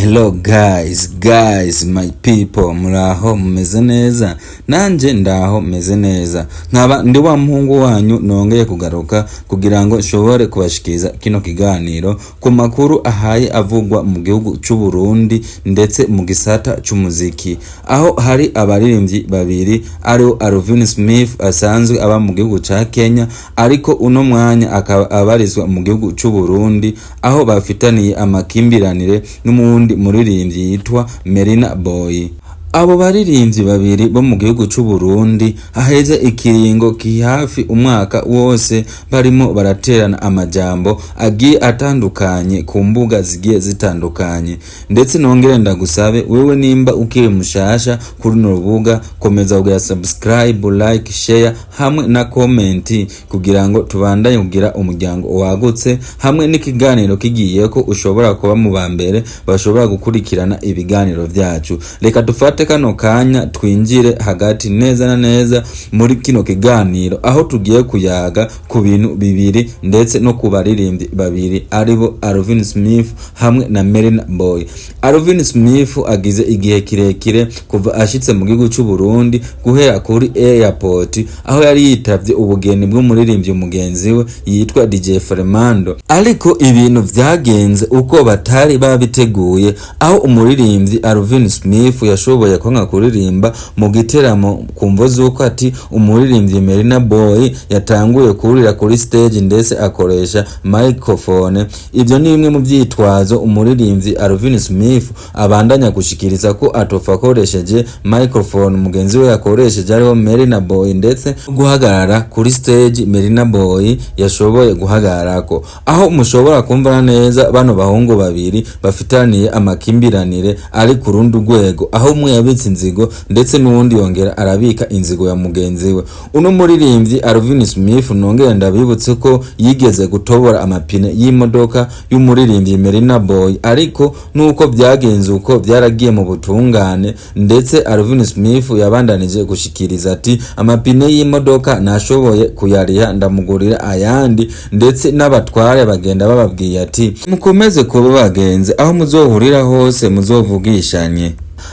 Hello guys, guys, my people, muraho, mumeze neza? Nanje ndaho, meze neza. Nkaba ndi wa muhungu wanyu nongeye kugaruka kugira ngo nshobore kubashikiriza kino kiganiro ku makuru ahaye avugwa mu gihugu c'u Burundi, ndetse mu gisata c'umuziki, aho hari abaririmbyi babiri, aribo Alvin Smith asanzwe aba mu gihugu ca Kenya, ariko uno mwanya akaba abarizwa mu gihugu c'u Burundi, aho bafitaniye amakimbiranire n'umuwundi muririmbyi yitwa Melina Boy. Abo baririmbyi babiri bo mu gihugu c'u Burundi haheze ikiringo ki hafi umwaka wose barimo baraterana amajambo agiye atandukanye ku mbuga zigiye zitandukanye. Ndetse nongere ndagusabe wewe, nimba ukiri mushasha kuri runo rubuga, komeza kugira subscribe, like, share hamwe na comment kugira ngo tubandanye kugira umuryango wagutse, hamwe n'ikiganiro kigiye ko ushobora kuba mu ba mbere bashobora gukurikirana ibiganiro vyacu. Reka dufate kano kanya twinjire hagati neza na neza muri kino kiganiro, aho tugiye kuyaga ku bintu bibiri ndetse no ku baririmbyi babiri, aribo Alvin Smith hamwe na Melina Boy. Alvin Smith agize igihe kirekire kuva ashitse mu gihugu c'u Burundi, guhera kuri airport aho yari yitavye ubugeni bw'umuririmbyi mugenzi we yitwa DJ Fernando, ariko ibintu vyagenze uko batari babiteguye, aho umuririmbyi Alvin Smith yashoboye kwanga kuririmba mu giteramo ku mvo z'uko ati umuririmbyi Melina Boy yatanguye kurira kuri stage ndetse akoresha microphone. Ivyo ni bimwe mu vyitwazo umuririmbyi Alvin Smith abandanya gushikiriza, ko atofa akoresheje microphone mugenzi we yakoresheje, ariho Melina Boy, ndetse guhagarara kuri stage Melina Boy yashoboye guhagararako, aho mushobora kumva neza bano bahungu babiri bafitaniye amakimbiranire ari ku rundi rwego, aho umwe yabitse inzigo ndetse n'uwundi yongera arabika inzigo ya mugenzi we. Uno muririmbyi Alvin Smith, nongera ndabibutse ko yigeze gutobora amapine y'imodoka y'umuririmbyi Melina Boy, ariko nuko byagenze uko byaragiye mu butungane, ndetse Alvin Smith yabandanije gushikiriza ati amapine y'imodoka nashoboye kuyariha, ndamugurira ayandi, ndetse n'abatware bagenda bababwiye ati mukomeze kuba bagenzi, aho muzohurira hose muzovugishanye.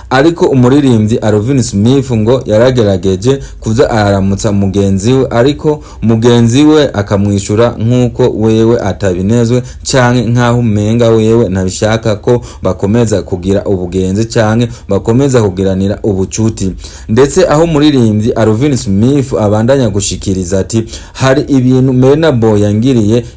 Ariko umuririmbyi Alvin Smith ngo yaragerageje kuza araramutsa mugenzi we, ariko mugenzi we akamwishura nk'uko wewe atabinezwe, canke nk'aho umenga wewe ntabishaka ko bakomeza kugira ubugenzi canke bakomeza kugiranira ubucuti. Ndetse aho umuririmbyi Alvin Smith abandanya gushikiriza ati hari ibintu Melina Boy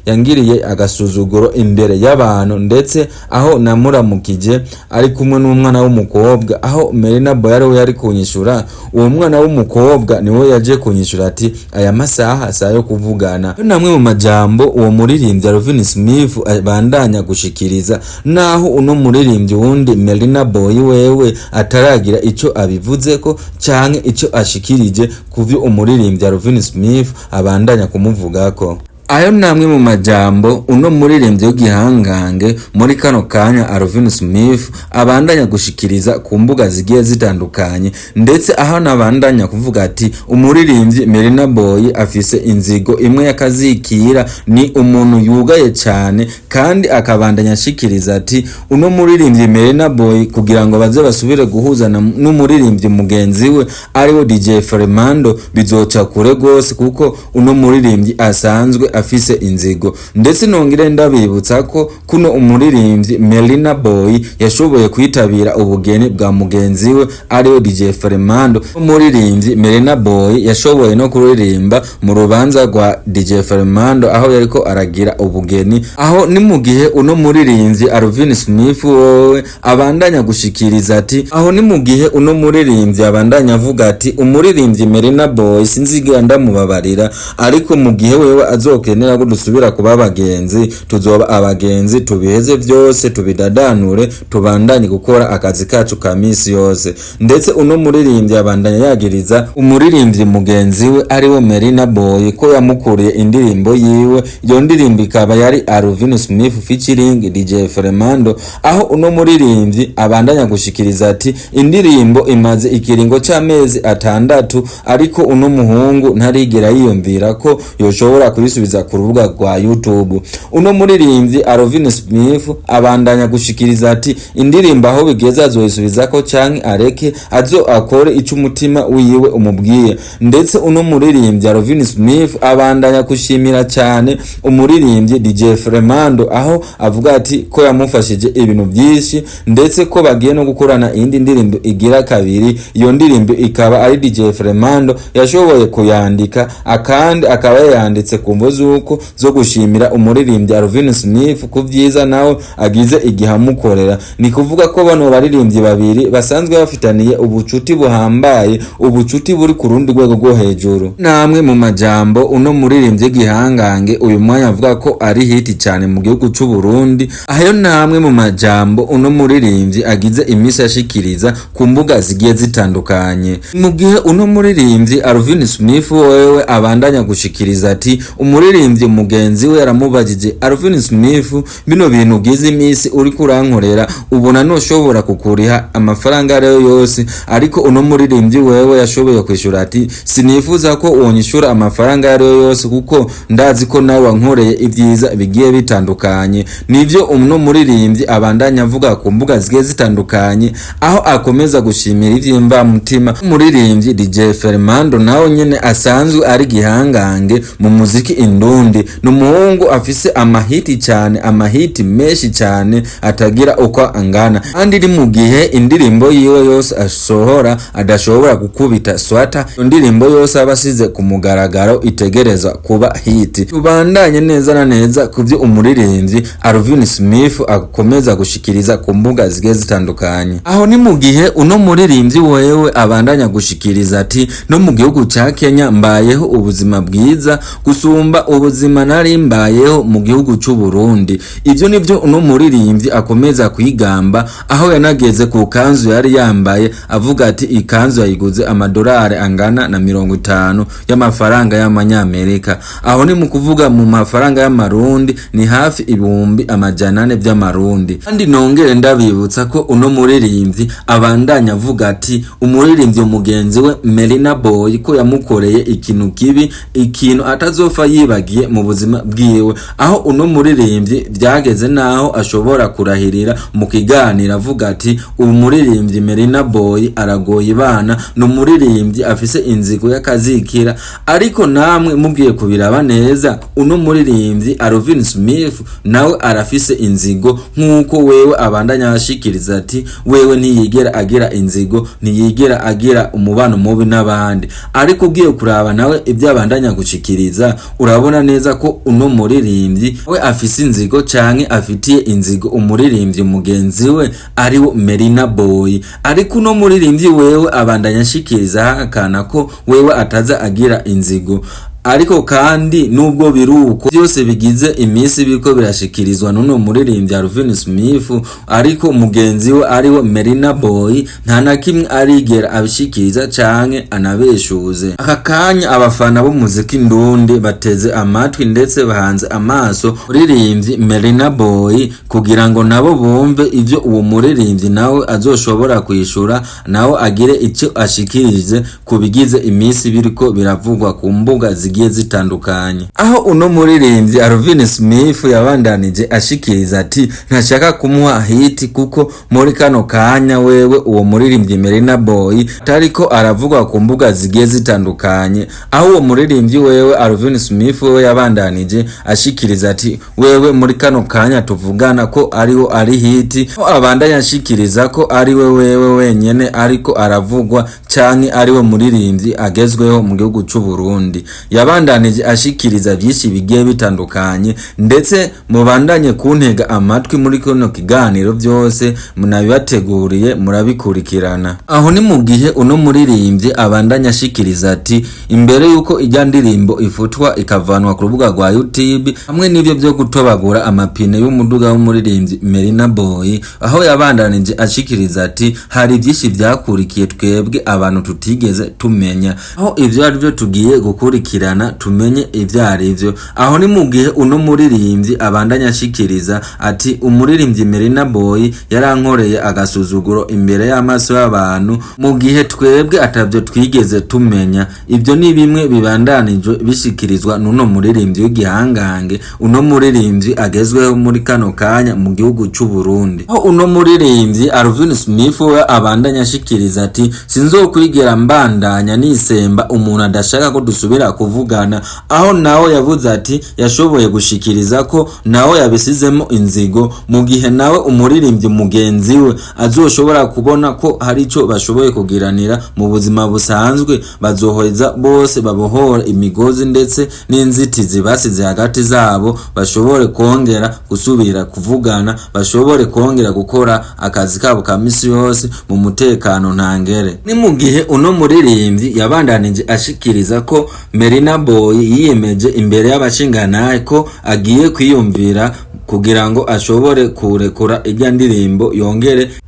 yangiriye agasuzuguro imbere y'abantu, ndetse aho namuramukije ari kumwe n'umwana w'umukobwa, aho Melina Boy ariwe yari kunyishura, uwo mwana w'umukobwa niwe yaje kunyishura ati aya masaha saa yo kuvugana. Namwe mu majambo uwo muririmbyi Alvin Smith abandanya gushikiriza, naho uno muririmbyi wundi Melina Boy wewe ataragira ico abivuzeko canke ico ashikirije kuvyo umuririmbyi Alvin Smith abandanya kumuvugako. Ayo namwe mu majambo uno muririmbyi w'igihangange muri kano kanya Alvin Smith abandanya gushikiriza ku mbuga zigiye zitandukanye, ndetse aho nabandanya kuvuga ati umuririmbyi Melina Boy afise inzigo imwe y'akazikira, ni umuntu yugaye cyane, kandi akabandanya ashikiriza ati uno muririmbyi Melina Boy kugira ngo baze basubire guhuza n'umuririmbyi mugenzi we ariwe DJ Fernando bizoca kure gose, kuko uno muririmbyi asanzwe afise inzigo. Ndetse nongere ndabibutsa ko kuno umuririmbyi Melina Boy yashoboye kwitabira ubugeni bwa mugenzi we ariwe DJ Fernando. Umuririmbyi Melina Boy yashoboye no kuririmba mu rubanza rwa DJ Fernando aho yariko aragira ubugeni. Aho ni mu gihe uno muririmbyi Alvin Smith wowe abandanya gushikiriza ati, aho ni mu gihe uno muririmbyi abandanya avuga ati umuririmbyi Melina Boy sinzigera ndamubabarira, ariko mu gihe wewe azokenera ko dusubira kuba abagenzi, tuzoba abagenzi, tubiheze vyose, tubidadanure, tubandanye gukora akazi kacu ka misi yose. Ndetse uno muririmbyi abandanya yagiriza umuririmbyi mugenzi we ariwe Melina Boy ko yamukuriye indirimbo yiwe, iyo ndirimbo ikaba yari Alvin Smith featuring DJ Fernando, aho uno muririmbyi abandanya gushikiriza ati indirimbo imaze ikiringo c'amezi 6, ariko uno muhungu ntarigera yiyumvira ko yoshobora kuyisubiza. kuyisubiza ku rubuga rwa YouTube. Uno muririmbyi Alvin Smith abandanya gushikiriza ati indirimbo aho bigeze azoyisubizako canke areke azo akore ico umutima wiwe umubwiye. Ndetse uno muririmbyi Alvin Smith abandanya gushimira cyane umuririmbyi DJ Fremando, aho avuga ati ko yamufashije ibintu byinshi, ndetse ko bagiye no gukorana iyindi ndirimbo igira kabiri. Iyo ndirimbo ikaba ari DJ Fremando yashoboye kuyandika, akandi akaba yayanditse ku mvo z'uko zo gushimira umuririmbyi Alvin Smith ku byiza nawe agize igihe amukorera. Ni kuvuga ko bano baririmbyi babiri basanzwe bafitaniye ubucuti buhambaye, ubucuti buri ku rundi rwego rwo hejuru. Namwe mu majambo uno muririmbyi gihangange uyu mwanya avuga ko ari hit cyane mu gihugu c'u Burundi, ayo namwe mu majambo uno muririmbyi agize iminsi ashikiriza ku mbuga zigiye zitandukanye. Mu gihe uno muririmbyi Alvin Smith wewe abandanya gushikiriza ati umuririmbyi mugenzi we yaramubajije: "Alvin Smith, bino bintu ugize iminsi uriko urankorera, ubona noshobora kukuriha amafaranga ariyo yose?" Ariko uno muririmbyi wewe yashoboye kwishura ati: "Sinifuza ko wonyishura amafaranga ariyo yose, kuko ndazi ko nawe wankoreye ibyiza bigiye bitandukanye." Nivyo uno muririmbyi abandanya avuga ku mbuga zigiye zitandukanye, aho akomeza gushimira ivy'imvamutima umuririmbyi DJ Fernando, nawe nyene asanzwe ari gihangange mu muziki indundi. Ni umuhungu afise amahiti cyane, amahiti menshi cyane atagira uko angana, kandi iri mu gihe indirimbo yiwe yose asohora adashobora gukubita swata, indirimbo yose aba asize ku mugaragaro itegereza kuba hit. Tubandanye neza na neza ku byo umuririmbyi Alvin Smith akomeza gushikiriza ku mbuga zigiye zitandukanye. Aho ni mu gihe uno muririmbyi wewe abandanya gushikiriza ati: "No mu gihugu ca Kenya mbayeho ubuzima bwiza gusumba ubuzima nari mbayeho mu gihugu c'u Burundi." Ivyo nivyo uno muririmbyi akomeza kwigamba, aho yanageze ku kanzu yari yambaye, avuga ati ikanzu yayiguze amadolari angana na 50 y'amafaranga y'amanyamerika. Aho ni mu kuvuga mu mafaranga y'amarundi ni hafi 400,000 by'amarundi. Kandi nongere ndabibutsa ko uno muririmbyi abandanya avuga ati umuririmbyi mugenzi we Melina Boy ko yamukoreye ikintu kibi, ikintu atazopfa yibagiye mu buzima bwiwe, aho uno muririmbyi byageze naho ashobora kurahirira mu kiganiro avuga ati umuririmbyi Melina Boy aragoye ibana, ni umuririmbyi afise inzigo y'akazikira. Ariko namwe mugiye kubiraba neza, uno muririmbyi Alvin Smith nawe arafise inzigo, nk'uko wewe abandanya ashikiriza ati wewe ntiyigera agira inzigo, ntiyigera agira umubano mubi n'abandi. Ariko ugiye kuraba nawe ibyo abandanya gushikiriza, urabona neza ko uno muririmbyi we afise inzigo canke afitiye inzigo umuririmbyi mugenzi we ariwo Melina Boy. Ariko uno muririmbyi wewe abandanya ashikiriza ahakana ko wewe ataza agira inzigo. Ariko kandi nubwo biruko byose bigize iminsi biriko birashikirizwa n'uno muririmbyi Alvin Smith, ariko mugenzi we ariwe Melina Boy nta na kimwe arigera abishikiriza canke anabeshuze. Aka kanya abafana b'umuziki ndundi bateze amatwi ndetse bahanze amaso muririmbyi Melina Boy kugira ngo nabo bumve ivyo uwo muririmbyi nawe azoshobora kwishura, nawe agire icyo ashikirije ku bigize iminsi biriko biravugwa ku mbuga zigiye zitandukanye. Aho uno muririmbyi Alvin Smith yabandanije ashikiriza ati ntashaka kumuha hit, kuko muri kano kanya wewe uwo muririmbyi Melina Boy atariko aravugwa ku mbuga zigiye zitandukanye. Aho uwo muririmbyi wewe Alvin Smith wewe yabandanije ashikiriza ati wewe muri kano kanya tuvugana ko ariwo ari hit, aho abandanya ashikiriza ko ari we wewe wenyene ariko aravugwa canke ariwe muririmbyi agezweho mu gihugu c'u Burundi. Yabandanije ashikiriza byinshi bigiye bitandukanye, ndetse mubandanye kuntega amatwi muri kino kiganiro, byose munabibateguriye murabikurikirana. Aho ni mu gihe uno muririmbyi abandanya ashikiriza ati imbere yuko ijya ndirimbo ifutwa ikavanwa ku rubuga rwa YouTube, hamwe n'ibyo byo gutobagura amapine y'umuduga w'umuririmbyi Melina Boy, aho yabandanije ashikiriza ati hari byinshi byakurikiye twebwe abantu tutigeze tumenya, aho ivyo ari byo tugiye gukurikirana. gukurikirana tumenye ivyo arivyo. Aho ni mu gihe uno muririmbyi abandanya ashikiriza ati umuririmbyi Melina Boy yarankoreye agasuzuguro imbere y'amaso y'abantu, mu gihe twebwe atavyo twigeze tumenya. Ibyo ni bimwe bibandanijwe bishikirizwa n'uno muririmbyi w'igihangange, uno muririmbyi agezweho muri kano kanya mu gihugu c'u Burundi. Aho uno muririmbyi Alvin Smith we abandanya ashikiriza ati sinzokwigera mbandanya nisemba umuntu adashaka ko dusubira kuvugana. Aho nawe yavuze ati yashoboye gushikiriza ko nawe yabisizemo inzigo, mu gihe nawe umuririmbyi mugenzi we azoshobora kubona ko hari ico bashoboye kugiranira mu buzima busanzwe, bazoheza bose babohora imigozi ndetse n'inzitizi basize hagati zabo, bashobore kongera gusubira kuvugana, bashobore kongera gukora akazi kabo ka misi yose mu mutekano ntangere. Ni mu gihe uno muririmbyi yabandanije ashikiriza ko Melina Boy yiyemeje imbere y'abashinganaye ko agiye kwiyumvira kugira ngo ashobore kurekura irya ndirimbo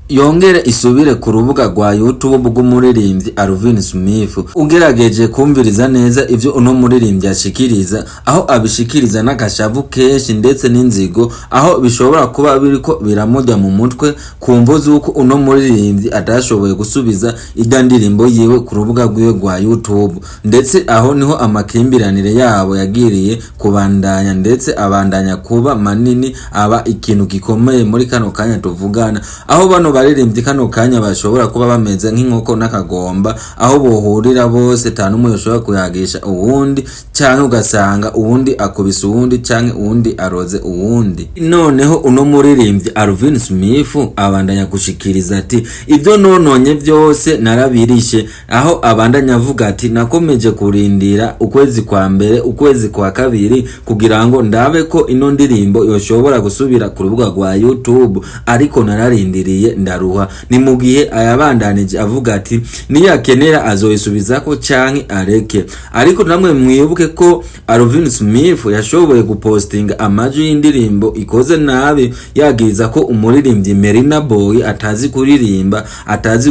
yongere isubire ku rubuga rwa YouTube rw'umuririmbyi Alvin Smith. Ugerageje kumviriza neza ivyo uno muririmbyi ashikiriza, aho abishikiriza n'agashavu kenshi ndetse n'inzigo, aho bishobora kuba biriko biramurya mu mutwe ku mvo z'uko uno muririmbyi atashoboye gusubiza irya ndirimbo yiwe ku rubuga rwiwe rwa YouTube. Ndetse aho niho amakimbiranire yabo yagiriye kubandanya, ndetse abandanya kuba manini, aba ikintu gikomeye muri kano kanya tuvugana, aho bano baririmbyi kano kanya bashobora kuba bameze nk'inkoko n'akagomba, aho bohurira bose ata n'umwe yoshobora kuyagisha uwundi, canke ugasanga uwundi akubise uwundi canke uwundi aroze uwundi. Noneho uno muririmbyi Alvin Smith abandanya gushikiriza ati ibyo nononye byose narabirishe, aho abandanya avuga ati nakomeje kurindira ukwezi kwa mbere, ukwezi kwa kabiri, kugira ngo ndabe ko ino ndirimbo yoshobora gusubira ku rubuga rwa YouTube, ariko nararindiriye ndaruha. Ni mu gihe ayabandanije avuga ati niyakenera azoyisubizako canke areke. Ariko namwe mwibuke ko Alvin Smith yashoboye gupostinga amajwi y'indirimbo ikoze nabi, yagiriza ko umuririmbyi Melina Boy atazi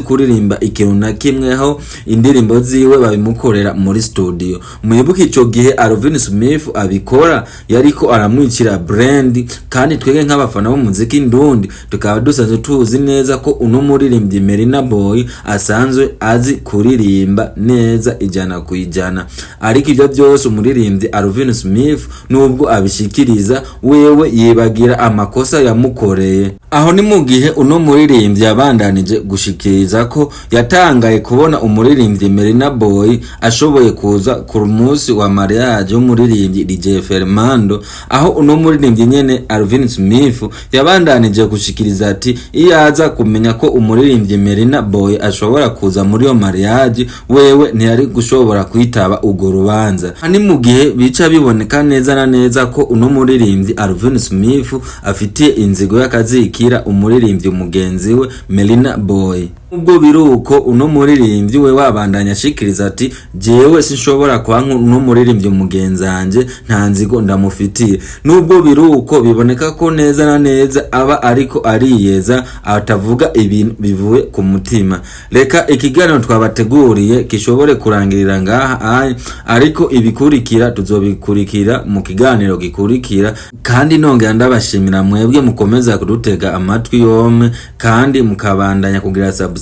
kuririmba ikintu na kimwe, aho indirimbo ziwe babimukorera muri studio. Mwibuke ico gihe Alvin Smith abikora yariko aramwicira brand, kandi twebwe nk'abafana b'umuziki ndundi tukaba dusanzwe tuzi neza ko uno muririmbyi Melina Boy asanzwe azi kuririmba neza 100%. Ariko ibyo byose umuririmbyi Alvin Smith nubwo abishikiriza, wewe yibagira amakosa yamukoreye. Aho ni mu gihe uno muririmbyi yabandanije gushikiriza ko yatangaye kubona umuririmbyi Melina Boy ashoboye kuza ku munsi wa mariage w'umuririmbyi DJ Fernando, aho uno muririmbyi nyene Alvin Smith yabandanije gushikiriza ati iyo aza kumenya ko umuririmbyi Melina Boy ashobora kuza muri iyo mariage, wewe ntiyari gushobora kwitaba urwo rubanza. Ni mu gihe bica biboneka neza na neza ko uno muririmbyi Alvin Smith afitiye inzigo y'akazikira umuririmbyi mugenzi we Melina Boy. Ubwo biruko, uno muririmbyi we wabandanya ashikiriza ati jewe sinshobora kwanka uno muririmbyi mugenzanje, nta nzigo ndamufitiye. Nubwo biruko, biboneka ko neza na neza aba ariko ariyeza, atavuga ibintu bivuye ku mutima. Reka ikiganiro twabateguriye gishobore kurangirira ngaha aya, ariko ibikurikira tuzobikurikira mu kiganiro gikurikira. Kandi nongera ndabashimira mwebwe mukomeza kudutega amatwi yomwe, kandi mukabandanya kugira subscribe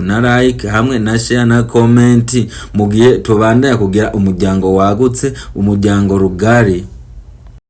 na like hamwe na share na comment, mu gihe tubandanya kugira umuryango wagutse, umuryango rugari.